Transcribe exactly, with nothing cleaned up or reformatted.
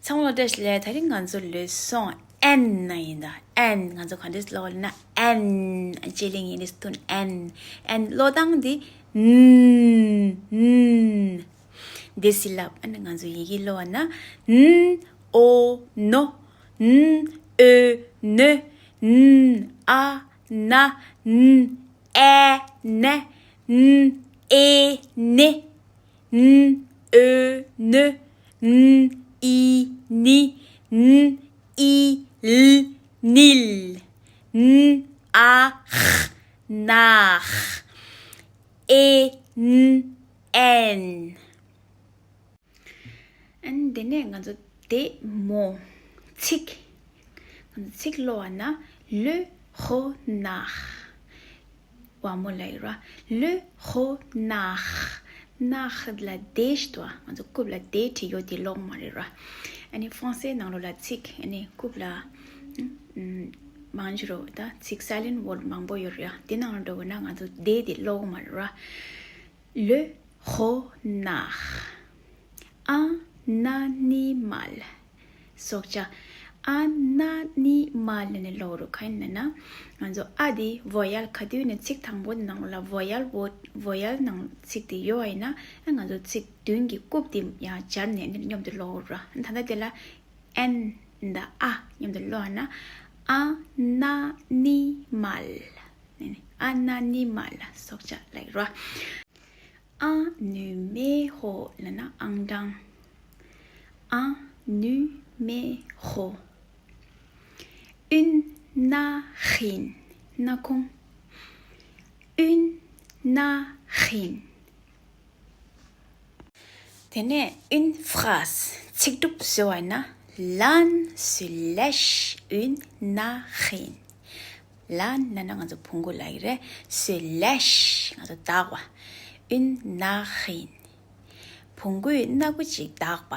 ཚང་མ་ལ་བཀྲ་ཤིས་བདེ་ལེགས། ད་རིང་ང་ཚོ་ལུས་ཟུངས་ཨན་ན་ཡིན་ད། ཨན། ང་ཚོ་ག་འདྲས་ཀློག་ན་ཨན། ཨན་ཅེ་ལིང་ཡིན་ནི་སྟོན་ཨན། ཨན་ཀློག་སྟངས་འདི་ན། ན། འདི་སི་ལབ་ཨན་ང་ཚོ་ཡི་གེ་ཀློག་ན་ན་ཨོ་ནོ། ན་ཨོ་ནོ། ན་ཨ་ན། ན་ཨེ་ན། ན་ཨེ་ན། ན་ཨོ་ན། ན་ཨི་ན། ན་ཨི་ལ། ནིལ། ན་ཨ་ཧ། ནཱ་ཧ། ཨེ་ན་ཨན། ཨན། དེ་ནས་ང་ཚོ་བདེ་མོ་ཚིག་ང་ཚོ་ཚིག་ཀློག་པ་ན་ལོ་ཧོ་ནག་བ་མོ་ལ་ཡོད་ར། ལོ་ཧོ་ནག་ནག་ལ་བདེ་ཞིག་ཏུ་ང་ཚོ་རྐུབ་ལ་བདེ་བྲིས་ཡོད་དེ་ཀློག་མ་རེད་ར། ཨ་ནི་ཧྥང་སེ་ནང་ལོགས་ལ་ཚིག་ཨ་ནི་རྐུབ་ལ་མང་ཆེ་རོ་ད་ཚིག་སའི་ལེན་ཝོར་མང་པོ་ཡོད་རེད་ཡ། དེ་ནང་ལ་འགྲོ་དགོས་ན་ང་ཚོ་བདེ་དེ་ཀློག་མ་རེད་ར། ལོ་ཧོ་ནག་ཨ་ན་ནི་མལ། སོགས་ཆ། ཨ་ན་ནི་མལ་ནས་ཀློག་རུ་ག་ཡིན་ན་ན། ང་ཚོ་ཨ་དེ་ཝོ་ཡལ་ག་དུས་ནས་ཚིག་དང་པོ་དེ་ནང་ལ་ཝོ་ཡལ་ཝོ་ཝོ་ཡལ་ནང་ཚིག་དེ་ཡོད་པ་ཡིན་ན། ཨ་ང་ཚོ་ཚིག་མདུན་གྱི་རྐུབ་དེ་ཡང་སྦྱར་ནས་ནི་མཉམ་དུ་ཀློག་རུ་ར། ད་ལྟ་དེ་ལ་ཨན་ད་ཨ་མཉམ་དུ་ཀློག་ན་ཨ་ན་ནི་མལ། ཨ་ན་ནི་མལ་སོགས་ཆ་ལ་ཡོད་ར། ཨ་ནུ་མེ་ཧོ་ལབ་ན་ཨང་གྲངས། ཨ་ནུ་མེ་ཧོ། ཨུན་ན་ཧིན། སྣ་ཁུང་། ཨུན་ན་ཧིན། དེ་ནས་ཨུན་ཧྥ་རཱས་ཚིག་གྲུབ་བཟོ་བ་ན། ལན་སུ་ལེཤ་ཨུན་ན་ཧིན། ལན་ལབ་ན་ང་ཚོ་བོང་གུ་ལབ་ཀྱི་རེད། སུ་ལེཤ་ང་ཚོ་བདག་པ། ཨུན་ན་ཧིན། བོང་གུའི་སྣ་ཁུང་གཅིག་བདག་པ།